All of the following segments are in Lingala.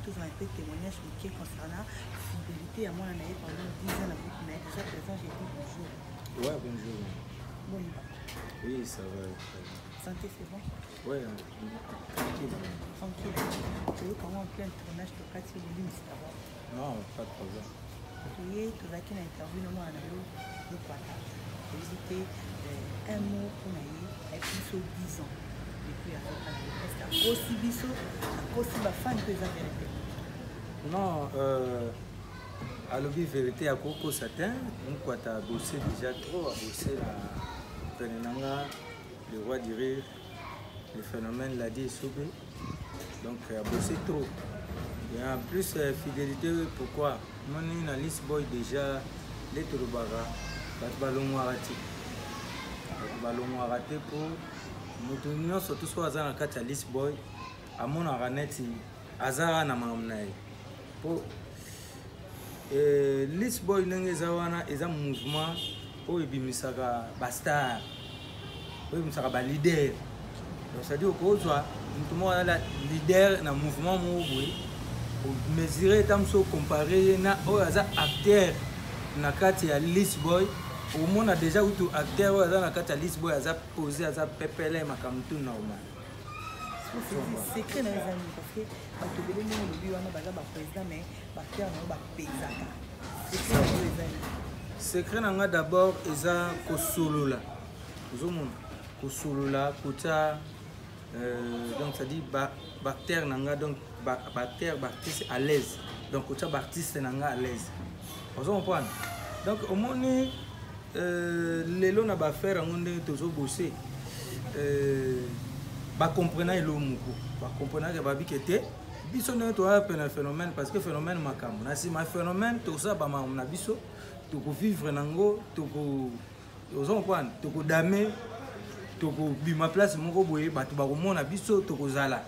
Tozwa un peu témoignage moke concernant fidélité ya mwana na ye pendant 10 ans na groupe na ye. Déjà présent, j'ai dit bonjour. Ouais, bonjour. Bon, Oui, ça va. Santé, c'est bon? Ouais, tranquille. Tranquille. Toyoka yango en plein tournage, tokati bolimbisi d'abord. Non, pas de problème. Toye tozalaki na interview na mwana na yo Mokwata. Toyebi te euh, un mot mpona ye ayebi biso 10 ans depuis azoka na ye. Est-ce que akosi biso, akosi bafani to eza verité? Non, euh, alobi vérité, akokosa te. Mokwata abosse déjà trop, abosse na pene na nga, le roi du rire, le phénomène Ladi Esobe. Donc abosse trop. Et en plus, euh, fidélité, pourquoi? Moni na List Boy déjà, nde tolobaka bato balongwaka te, bato balongwaka te, mpo moto nyonso to soki aza na kati ya List Boy amonaka neti aza na makambo na ye, mpo eh, List Boy ndenge eza wana eza mouvement oyo ebimisaka bastar, oyo ebimisaka baleader. Donc c'est-à-dire okozwa moto moko aza leader na mouvement moko boye, omesure eta mosu, ocompare ye na oyo aza acteur na kati ya List Boy, omona déjà kutu acteur oyo aza na kati ya List Boy aza posé, aza pepele, makambo tout normal. Secret na yo eza nini? Parce que bato ebele ndenge olobi wana baza baprésident, mais baacteur na yo bapezaka. Secret na yo eza nini? Secret na nga d'abord eza kosolola. Ozomona, kosolola, kotia euh, donc c'est-à-dire baacteur na nga, donc baacteur, baartiste à l'aise, donc kotia baartiste na nga à l'aise, ozo comprendre? Donc omoni euh, lelo na baaffaire yango ndenge tozobose, euh, bacomprena eloko moko, bacomprenaka babike te biso ndenge toya pene phénomène, parce que phénomène makambo na nsima phénomène, tokosala bamakambo na biso, tokovivre nango, toko, ozo comprendre, tokodame, tokobima place moko boye, bato bakomona biso, tokozala,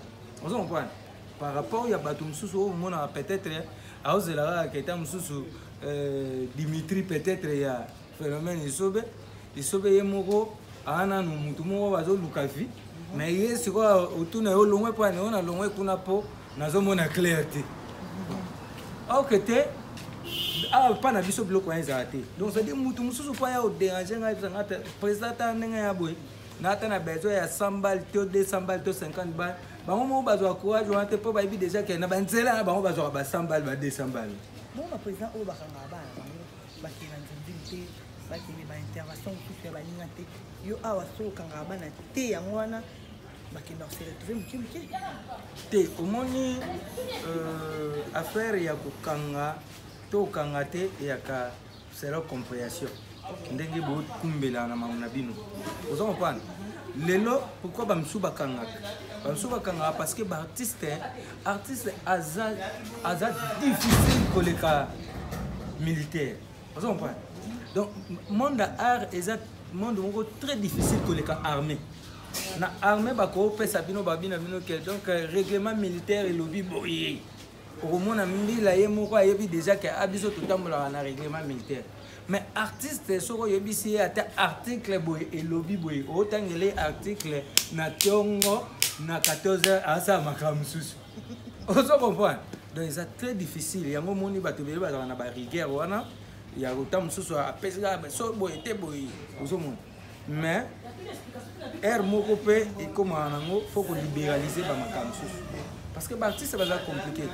ozo comprendre, par rapport ya bato mosusu oyo omonaka peut-être aozela kaka keta mosusu, euh, Dimitri peut-être ya phénomène Esobe. Esobe ye moko aa nanu motu moko bazoluka vie, mais ye sikoyo otuna yo olongwe mpo ani oyo nalongwe kuna mpo nazomona clair te. Ok, te, awa mpa na biso biloko wana ezala te. Donc c'est-à-dire mutu mosusu mpo aya odérange ngai, ebisanga président ata ndenge ya boye, na ata na besoin ya 100 balle to 200 balle to 50 balle, bango moko bazwaka courage wana te, mpo bayebi déjà ke na banzela na bango bazwaka ba 100 balle, ba 200 balle. Bongo baprésident oyo bakangaka bana bango, bakende na nzonzili te, bakende baintervention mosusu ya baninga te, yo awa so okangaka bana te, yango wana bakenda kose retrouve moke moke? Te, omoni, euh, affaire ya kokanga to kokanga te eyaka selon compréhension ndenge bokumbela na makambo na bino, oza comprendre? Lelo pourquoi bamisusu bakangaka? Bamisusu bakangaka parce que baartiste, artiste aza, aza difficile koleka militaire, oza comprendre? Donc monde ya art eza monde moko très difficile koleka armée. Na armée bakopesa bino, babina bino ke donc règlement militaire elobi boye, okomona mbila ye moko ayebi déjà ke a biso totambolaka na règlement militaire. Mais artiste, soki oyebisi ye ata article boye elobi boye, otangela ye article na ntongo na 14 heures, asala makambo mosusu, ozo comprendre? Donc eza très difficile. Yango omoni bato ebele bazalaka na barigueur wana ya kota mosusu apesi kaka so boye te boye, ozomona. Mais aire moko mpe ekomaka nango, faut kolibéraliser bamakambo mosusu, parce que baartiste baza compliqué.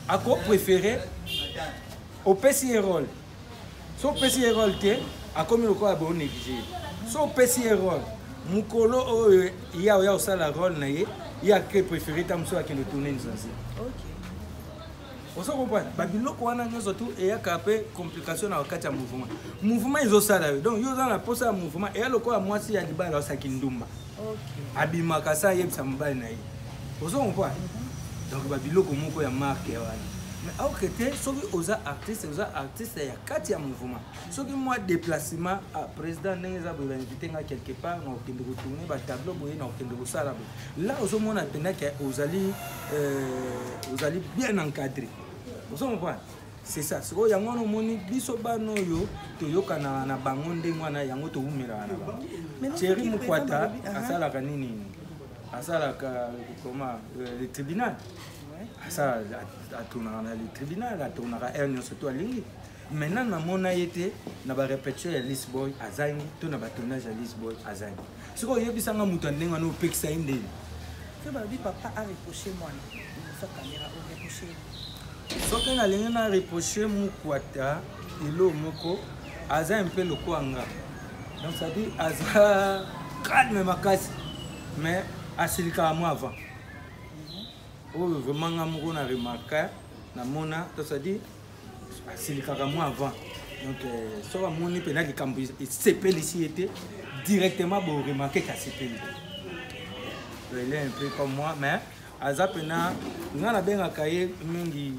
Akopréféré opesi ye rôle, so opesi ye rôle te, akomi lokola bonéglige. So opesi ye rôle, mokolo oyo ya oya kosala rôle na ye, ye ake préféré ta mosusu akende tourne nzanzi, ozo comprendre? Babiloko wana nyonso tu eyaka mpe complication na kati ya mouvement. Mouvement ezosala yo, donc yo oza na posa ya mouvement, eya lokola mwasi ya libala osaki ndumba, abimaka sa ayebisa mobali na ye, ozo comprendre? Donc babiloko moko ya marke wana. Mais aoke te, soki oza artiste, oza artiste ya kati ya mouvement, soki mwa déplacement, ah, président ndenge eza boye, bainvite nga quelque part, na kokende kotourne batableau boye, na kokende kosala boye, là ozomona mpenza ke ozali, euh, ozali bien encadré, ozo comprendre? C'est ça. Sikoyo yango wana omoni biso bana oyo toyokanaka na bango ndenge wana, yango towumelaka na bango. Thierry Mukwata asalaka nini? Asalaka comment, euh, le tribunal. Asa atournaka na le tribunal, atournaka heure nyonso to alingi. Maintenant namona ye te na barépétition ya Lisboy azangi, to na batournage ya Lisboy azangi. Sikoyo oyebisanga moto ya ndenge wana, opekisa ye ndeni? So balobi papa areproche mwana liboso caméra, oreproche? Soki nalingi na reproche Mukwata elo moko, aza un peu lokola nga. Donc ça dit aza calme makasi, mais asilikaka mwa avant. Oyo vraiment nga moko na remarka, namona. To ça dit asilikaka mwa avant. Donc soki amoni mpena likambo esepelisi ye te, directement boremarke ke asepeli. Il est un peu comme moi, mais aza mpena nga nabengaka ye mingi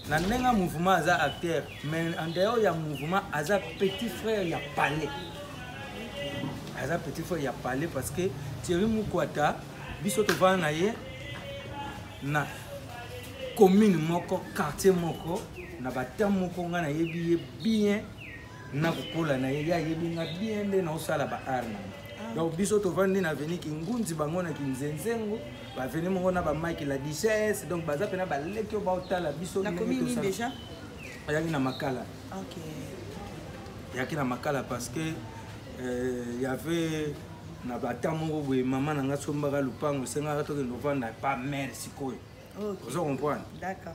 na ndenge ya mouvement. Aza acteur, mais en dehors ya mouvement aza petit frère ya palais. Aza petit frère ya palais parce que Thierry Mukwata, biso tovanda na ye na commune moko, quartier moko, na batemps moko. Ngai nayebi ye bien na kokola na ye, ye ayebi nga bien nde naosala ba art na nga. Donc biso tovandi na avenue Kingunzi, bango na Kinzenzengo, baveni moko na bamike la Duchesse. Donc baza mpena baleki oyo baotala biso. Na commune nini déjà? Ayaki na Makala. Eyaki na Makala parce que y avait na bata moko boye, mama na nga sombaka lupango, esengaka tokende kovanda pa mare. Sikoyo ozo comprendre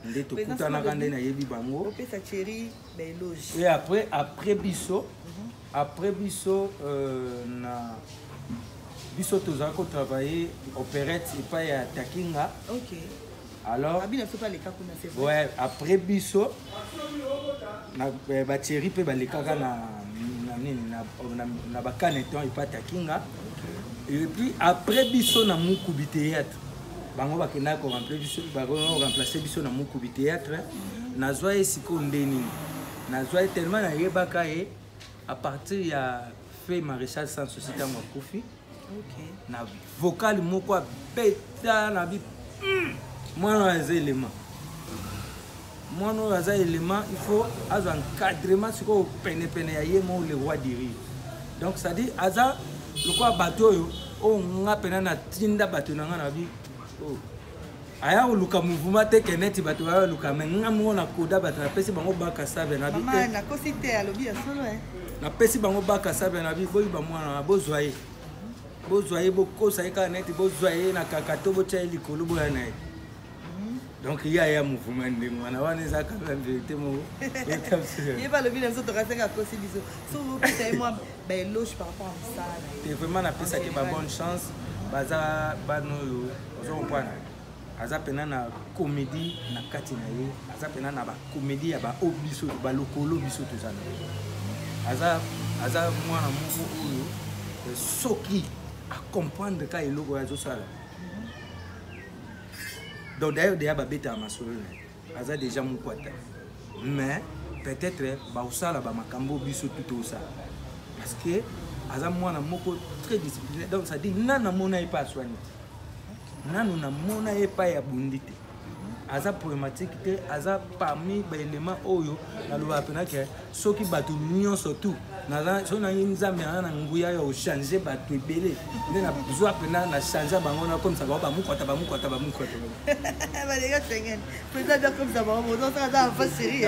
nde tokutanaka, nde nayebi bango. Opesa Thierry baéloge. Et après biso, après biso na biso tozala kotravailler opérette epai ya Takinga. Alors Abina biso mpe aleka kuna, c'est vrai. Ouais, après biso na bathierry mpe balekaka na nini, na bakaneton epai Takinga. Et puis après biso na Mukubi théâtre, bango bakendaka koremplace biso, bakoremplace biso na Mukubi théâtre. Nazwa ye sikoyo nde nini, nazwa ye tellement nayebaka ye à partir ya fait Maréchal Sans Souci ntango akufi. Na vocal moko abeta na bi mwana oyo aza élément, mwana oyo aza élément, il faut azwa encadrement sikoyo penepene ya ye moko le roi du rire. Donc c'est à dire aza lokola bato oyo oyo nga mpena natinda bato na nga na bi oh. Aya koluka mouvement te ke neti bato baya koluka, me nga moko nakoda bato, napesi bango baka sabe na bi. Mama, nakosi te, alobi ya solo, eh. Napesi bango baka sabe na bi, boyiba mwana wana, bozwa ye, bozwa ye, bokosa ye kaka neti bozwa ye na kaka to botya ye likolo, boya na ye. Donc ye aya mouvement ndenge wana. Wana eza quand même vérité moko. Ye balobi na biso tokasaka, akosi biso. So opesa ye mwa baéloge par rapport à mosala na ye? Te, vraiment napesaki ba bonne chance. Baza bana oyo ozo comprendre, aza mpena na comédie na kati na ye, aza mpena na bacomédie ya baoyo biso balokolo biso toza na ye. Aza mwana moko oyo soki acomprendre ka eloko oyo azosala. Donc d'ailleurs deya babetaka masolo na ye, aza déjà Mokwata, mais peut-être baosala bamakambo biso tu tosala parce que aza mwana moko très discipliné. Donc ça dit nanu namona ye mpe aswani te, nanu namona ye epai ya bundi te, aza problématique te. Aza parmi baélément oyo nalobaka mpena ke soki bato nyonso tu soki nangi Nzambe aza na nguya ya kochange bato ebele, nde nazwa mpena na change bango, nakomisa bango bamukwata, bamukwata, bamukwata. Balega Schengen, président akomisa bango bozosala aza enfant chéri.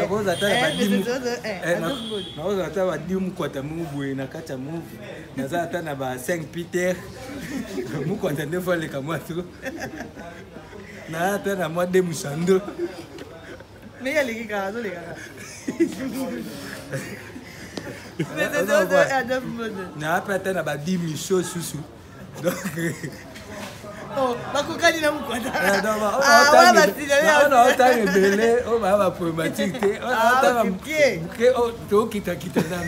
Nakozala ata badi mukwata moko boye na kati ya move, naza ata na ba 5 Peter Mukwata nde fo aleka mwa to naa ata na mwa de musando. Mais ye aleki kaka, azolekaka. Naa mpe ata na badi misho susu, donc Oh, bakokani na Mokwata. Otanga ebele oyo baya baproblématique te, otanga moke tokitakita na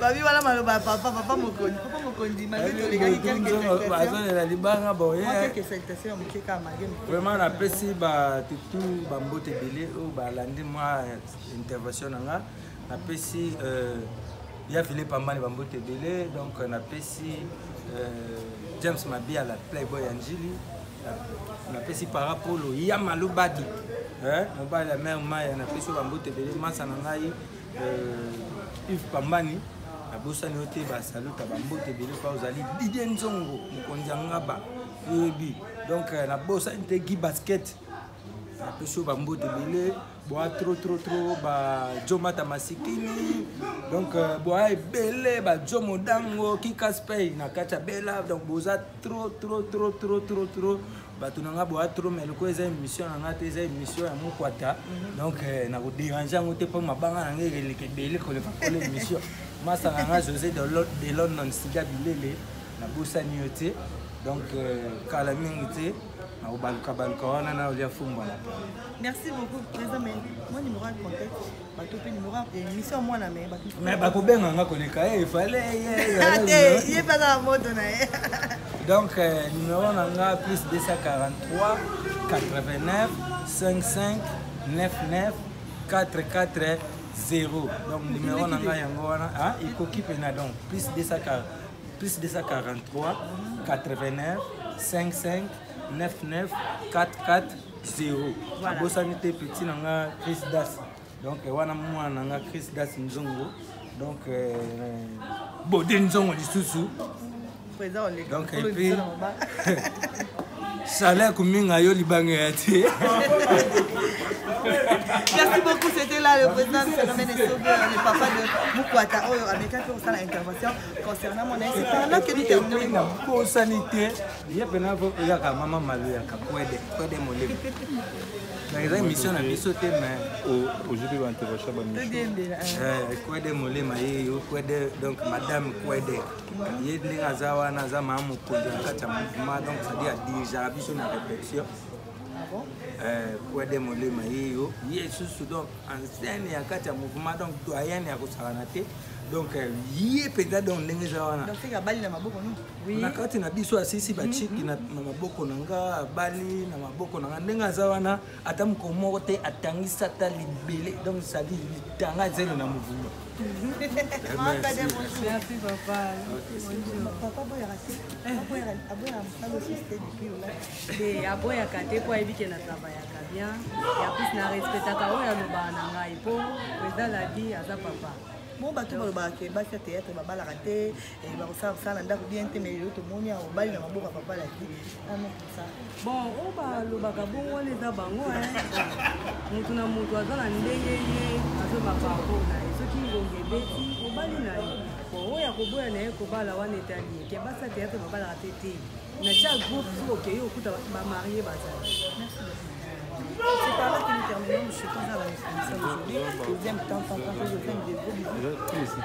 Babi wana maloba ya papa, papa mokonzi, papa mokonzi. Malgré tolekaki quelques Bazolela libanga boye. Quelques salutations ya moke kaka malgré. Vraiment napesi bato tu bambote ebele oyo balandi mwa intervention na nga. Napesi ya Philippe Pambani bambote ebele. Donc napesi James Mabia, la playboy ya Njili. Napesi Parapolo ya Malubadi, mobali ya mare Maya, napesi oyo bambote ebele. Masa na ngai Yves Pambani, nabosani yo te, basaluta, bambote ebele. Pa ozali Didie Nzongo, mokonzi ya Ngaba, oyebi. Donc euh, nabosani te Guy Basket, napesi yo bambote ebele, boa trop trop trop, bajomata masikini, donc euh, boa ebele, bajo modango kikaspey na kati ya bela. Donc boza trop trop trop trop trop trop bato na nga, boa trop. Mais lokola eza émission na nga te, eza émission ya Mokwata, donc euh, nakoderange yango te, mpo mabanga na nga eleka ebele koleka kolo émission. Masa na nga José de London, Sida Bilele, nabosani yo te. Donc euh, kala mingi te, nakobaluka-baluka wana na olia fumbwa na pale. Merci beaucoup, président. Mais moi, numéro ya contact bato mpe numéro ya émission mwana, mais bato Mais bakobenga nga koleka ye efale. Te, ye mpe aza na moto na ye. Donc euh, numéro na nga plus 243 89 55 99 44 0. Donc numéro na ngai yango wana, ah, ekoki mpena. Donc plus 240, plus 243 89 55 99 44 0. Abosani te petit na nga Chris Das. Donc wana mwana na nga Chris Das Nzongo, donc euh, Bode Nzongo lisusu. Président oleka. Donc et puis salaire kominga yo libanga ya te. Merci beaucoup, c'était là le président Phénomène Esobe, le papa de Mukwata oyo amekaki kosala intervention concernant mon. C'est par là que nous terminons. Nabosani te, ye mpena oyaka mama Maluyaka Kwede Kwede Molemo. Donc eza émission na biso te, mais ozwi mpe baintervention bamisio. Todiembela. Kwede Molema ye yo Kwede, donc madame Kwede, ye ndenge aza wana, aza maa mokonzi na kati ya mouvement, donc c'est-à-dire adirigeaka biso na réflexion. Ah bon? Kwede Molema ye yo, ye susu, donc ancienne ya kati ya mouvement, donc doyenne ya kosakana te. Donc ye mpenza, donc ndenge eza wana. Donc c'est abali na maboko no. Oui. Na kati na biso asisi bachiki na maboko na nga, abali na maboko na nga. Ndenge aza wana, ata mokolo moko te atangisa ata libele, donc c'est-à-dire litanga zelo na mouvement. Merci. Merci, papa. Papa boyaka te, aboyaka mosala osusu te depuis ola. Te, aboyaka te, mpo ayebi ke na travaillaka bien ya plus, na respectaka oyo alobaka na ngai, mpo président Ladi aza papa. Bon, bato balobaka ke basi ya théâtre babalaka te, bakosala kosala na ndako bien te, mais lelo tomoni awa obali na maboko ya papa Ladi ano kosala. Bon, oyo balobaka bongo wana eza bango. Motu na motu aza na ndenge ye azoba parcours na ye. Soki ngongi ebeti, obali na ye. Bon, oyo akoboya na ye kobala wana etali ye. Ke basi ya théâtre babalaka te te, na chaque groupe soki okei okuta bamarie bazali. Merci beaucoup. C'est par là que nous terminons. Je suis à la émission d'aujourd'hui. Je vous aime tant, tant, tant. Je vous aime de gros bisous.